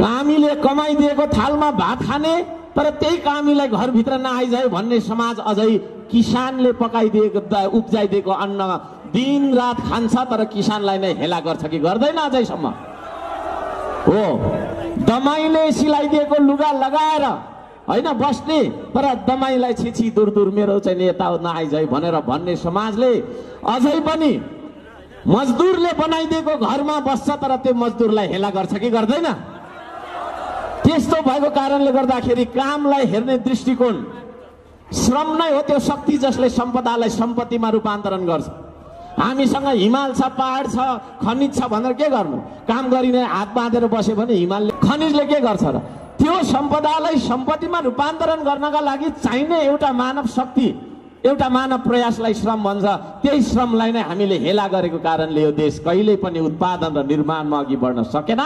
कामीले कमाइदिएको थालमा भात खाने तर त्यही कामीलाई घरभित्र नआइजाए भन्ने समाज अझै किसानले पकाइदिएको उब्जाइदिएको अन्न दिनरात खान्छ तर किसानलाई नै हेला गर्छ कि गर्दैन अझैसम्म? हो, दमाईले सिलाइदिएको लुगा लगाएर होइन बस्ने तर दमाईलाई छिछि दूर दूर मेरो चाहिँ नेता नआइजाए भनेर भन्ने समाजले अझै पनि मजदुरले बनाइदिएको घरमा बस्छ तर त्यो मजदुरलाई हेला गर्छ कि गर्दैन? त्यस्तो भएको कारणले गर्दाखेरि कामलाई हेर्ने दृष्टिकोण श्रम नै हो त्यो शक्ति जसले सम्पदालाई सम्पत्तिमा रूपान्तरण गर्छ। हामीसँग हिमाल छ, पहाड छ, खनिज छ भनेर के गर्नु? काम गरिने हात बाँधेर बस्यो भने हिमालले खनिजले के गर्छ र? त्यो सम्पदालाई सम्पत्तिमा रूपान्तरण गर्नका लागि चाहिने एउटा मानव शक्ति, एउटा मानव प्रयासलाई श्रम भन्छ। त्यही श्रमलाई नै हामीले हेला गरेको कारणले यो देश कहिल्यै पनि उत्पादन र निर्माणमा अघि बढ्न सकेन।